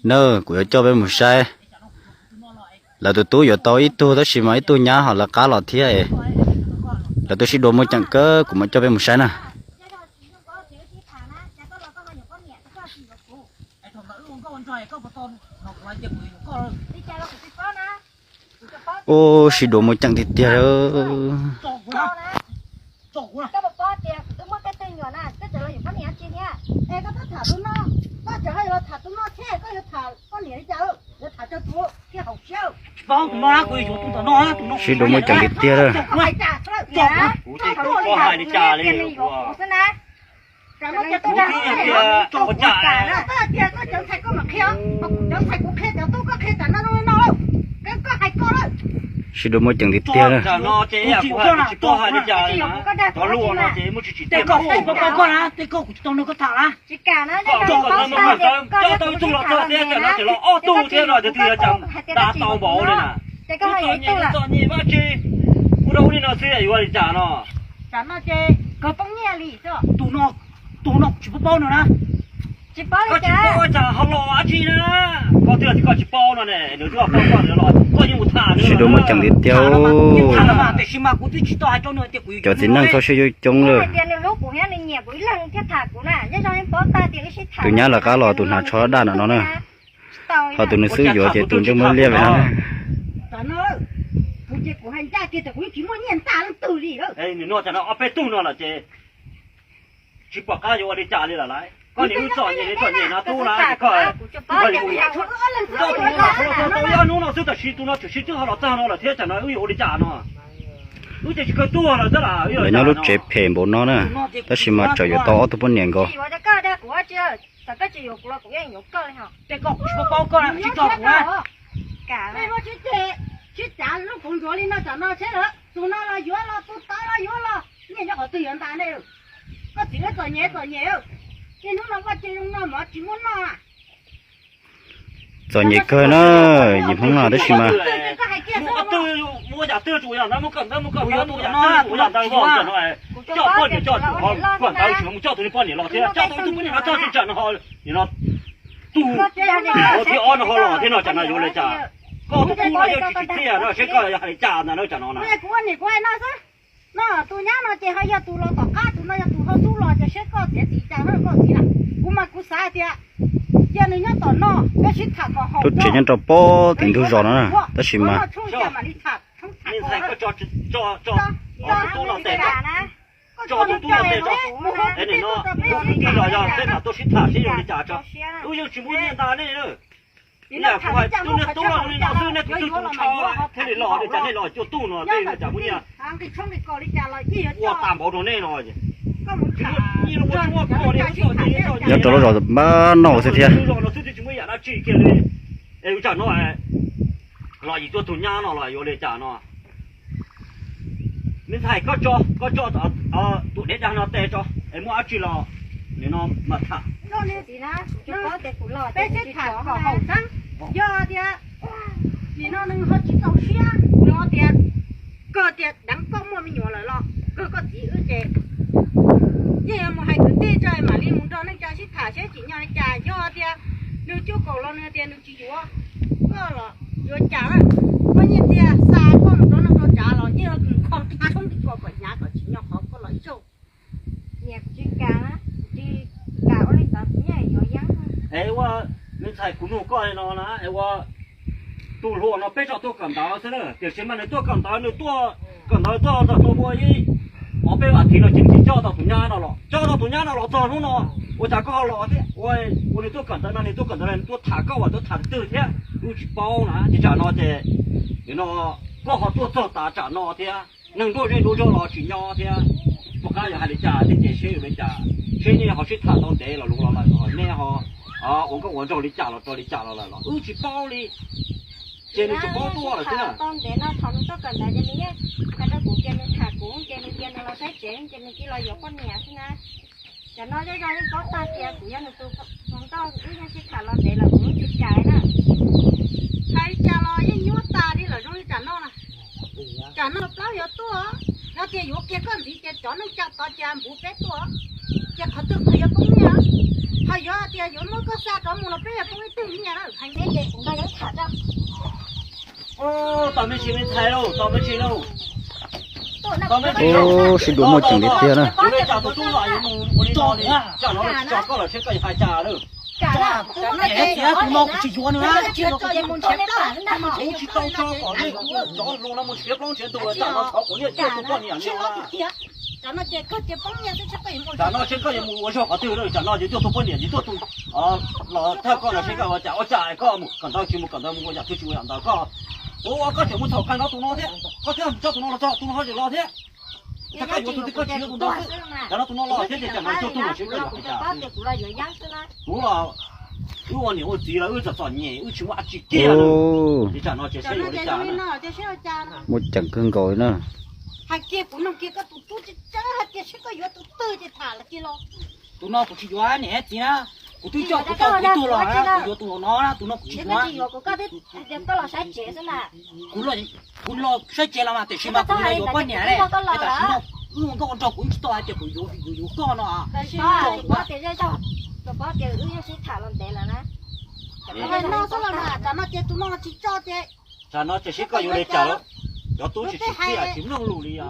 Na, kuv yuav coj peb mus saib. Lawv tus tub yuav tau ib tug tab sis mas ib tug nyab ho lawv qab los thiab. Lawv twb sib dua muaj ceem kawg, kuv mam coj peb mus saib na. Ub, sib dua muaj ceem tiag tiag. Sib dua muaj ceem tiag tiag. Sib dua muaj ceem tiag tiag. Tus no kuv tsis paub paub no na. Koj tsis paub ua cas ho los dab tsi na? Koj twb tias koj tsis paub no ne, nws twb paub koj los koj yeej mus tham nws. Sib dua muaj ceem tiag tiag. Tiam sis mas kuv twb tsis tau hais rau nws tias kuv yuav cov txiv neej txoj sia coob coob lawm. Tus nyab lawv qab los tus hnav tsho daj no no na. Ho tus nws xwb yuav ces tus ntsej muag liab li no. Nws no ob peb tug no los ces tsis pom qab yuav ua li cas li lawm lauj. Koj niam wb txom nyem li txom nyem no tub na, koj, koj, tus no tau ib ob hnub no xwb tab sis tus no tshwm sim twb ho los txog no lawm thiab, tsam no wb yuav ua li cas no? Wb ces tsis kawg tuag lawm xwb las. Lawv nyob lub tsev phem npaum no na, tab sis mas tseem yuav tau ob tug poj niam nkaus. Tus no los yuav los, tus tod los yuav los, nej nyob qhov twg yuav ntas nej. Koj txiv lawv txom nyem txom nyem, niaj hnub no vaj tse zoo no mov tsis muaj noj. Txom nyem kawg na, yim Hmoob no tab sis mas. Muaj yam twg tsis ua yam ntawd, muaj kawm ntawv muaj kawm ntawv, muaj yam twg tsis ua yam ntawd, coj poj niam coj, kawm ntawv tsis mus coj tus poj niam los thiab, coj tau tus poj niam no txog tseem no ho, nim no tus, tus thib ob no ho los thiab no tsam no yuav li cas? Koj tus tub no yeej tsis tsim txiaj no seb koj hais li cas ntag no tsam no na. No tus nyab no ces ho yog tus los tom qab, tus no yog tus ho tub los ces seb koj txiav txim cas koj txiv na. Kuv mas kuv xav tias cia nws nyob tom no, peb sib tham kom haum. Lub tsev nyob rau pem tim ntug zos no na, tab sis mas tus tub no tes tso, tus tub no tes tso, es nim no tus tij los yog peb mam tuaj sib tham seb yuav li cas tso. Wb yeej tsis muaj nyiaj nta nej na. Ib yam kuv hais, tus niag tub los li no xwb, nej tus twg tus ntshaw thiaj li los li cas, nej los cuaj tug no tej li cas muaj nyiaj ua tag npaum rau nej no. Nyob rau lub zos npab noj xwb thiab. Lub zos no xwb twb tsis muaj yam dab tsi kiag li. Es ua cas no los yim tuaj tus nyab no los yuav li cas no? Me ntxhais, koj tso, koj tso tus dev dag no tes tso, es muaj dab tsi los nim no mam tham. Peb sib tham kom haum xeeb, yog tias nim no nws ho tsis txaus siab, nws ho tias, kawg tias deev koj muaj me nyuam lawm los kawg koj txiv wb ces yeej yuav mus hais kwv tij tso mam li mus nrog neej tsa sib tham seb tsim nyog li cas. Yog tias nws cuaj kaum los nws tias nws tsis yuav koj los yuav cas na? Muaj nyiaj txiag xa koj mus rau neej rau tsav los yeej yuav kho tib tshoob tib ko kom hnyav kom tsim nyog qhov koj los ib zaug. Es ua, me ntxhais, kuv nug koj li no na, es ua, tus hluas no peb tso tuaj kawm ntawv xwb na, tiam sis mas nws tuaj kawm ntawv, nws tuaj kawm ntawv tuaj txog tau muaj ib ob peb vas thiv no ces nws tsis coj tau tus nyab no los, coj tau tus nyab no los txog hnub no, ua cas koj ho los thiab? Ua, ua nws tuaj kawm ntawv no, nws tuaj kawm ntawv no nws tuaj tham koj uas tuaj tham twg thiab wb tsis paub na, ces tsam no ces nim no koj ho tuaj txog tav tsam no thiab, neeg nruab zej nruab zog los tsis nyob thiab, pom qab yuav hais li cas thiab ces seb yuav li cas, seb nej ho sib tham tau ntev los luv los lawm, nej ho ua nkauj ua nraug li cas los rau li cas los lawm los wb tsis paub li. Ces nws tsis paub tuaj lawm xwb na. Tau ntev no thaum nws tuaj kawm ntawv ces nws yeej hais rau kuv tias nws tham kuv ces nws tias nws los saib tsev ces nws cia los yuav poj niam xwb na. Cov no zej zog yeej paub tag tias kuv yog nws tus hluas nkauj, wb yeej sib tham los ntev lawm kuv yeej tsis kam na. Hais li cas los yeej nyuaj tas li lawm zoo li tsam no na. Tsam no plaub yuav tuaj, yog tias yuav kiag koj ntxiv ces cov neej tsa tod cia npuv peb tuaj, ces qhov twg qhov yuav poob nyiaj? Ho yuav tias yuav muab koj xa rov mus los peb yuav poob ib tug nyiaj na, hais neb ces kuv nrog yuav tham tso. Tau me ntsis me ntxhais lauj, tau me ntsis lauj. Tau me ntsis lauj. Sib dua muaj ceem li tiag na. Yuav li cas tus tub no yuav mus ua li no li, tsam no tsis tso koj los seb koj yuav hais cas lawm. Tus no kuv tsis yuav nws na, kuv tsis tau tso kom nej cov hluas no mus nrhiav plaub nrhiav ntug, tsam no thov kom nej cuag tus poj niam li na. Tsam no seb koj yuav mus ua zog qhov twg lawm, tsam no yuav cuag tus poj niam yuav cuag tus los thawj koj no seb koj ua cas, ua cas koj mus kawm ntawv tsis mus kawm ntawv, mus ua yam twg tsis ua yam ntawd koj. Ua ua koj tseem mus txhaum kawg nrog tus no thiab, koj thiaj tso tus no los txog, tus no ho tseem los thiab. Cas koj yuav tus twg koj tsis yuav tus ntawd xwb, tsam no tus no los thiab ces tsam no cuag tus no seb koj yuav hais cas. Kuv los wb ua niam ua txiv los wb txom txom nyem, wb tsis muaj dab tsi kiag. Ces tsam no ces seb yuav li cas. Muaj ceem kawg nkaus li na. Hais kiag kuv nug kiag koj tus tub tseeb tseeb hais tias seb koj yuav tus twg ces tham lawm kiag los. Tus no kuv tsis yuav niam txiv na, kuv twb coj kuv tau kuv tug los na, kuv yuav tus no na, tus no kuv tsis yuav. Kuv los saib tsev los mas tiam sis mas kuv los yuav poj niam ne, tam sim no wb ua nkauj ua nraug kuv tsis tau hais tias kuv yuav koj no. Tsam no ces tus no tsis tso ces, tsam no ces seb koj yuav li cas, cov tub tsis tsim txiaj tsis mloog lus li os.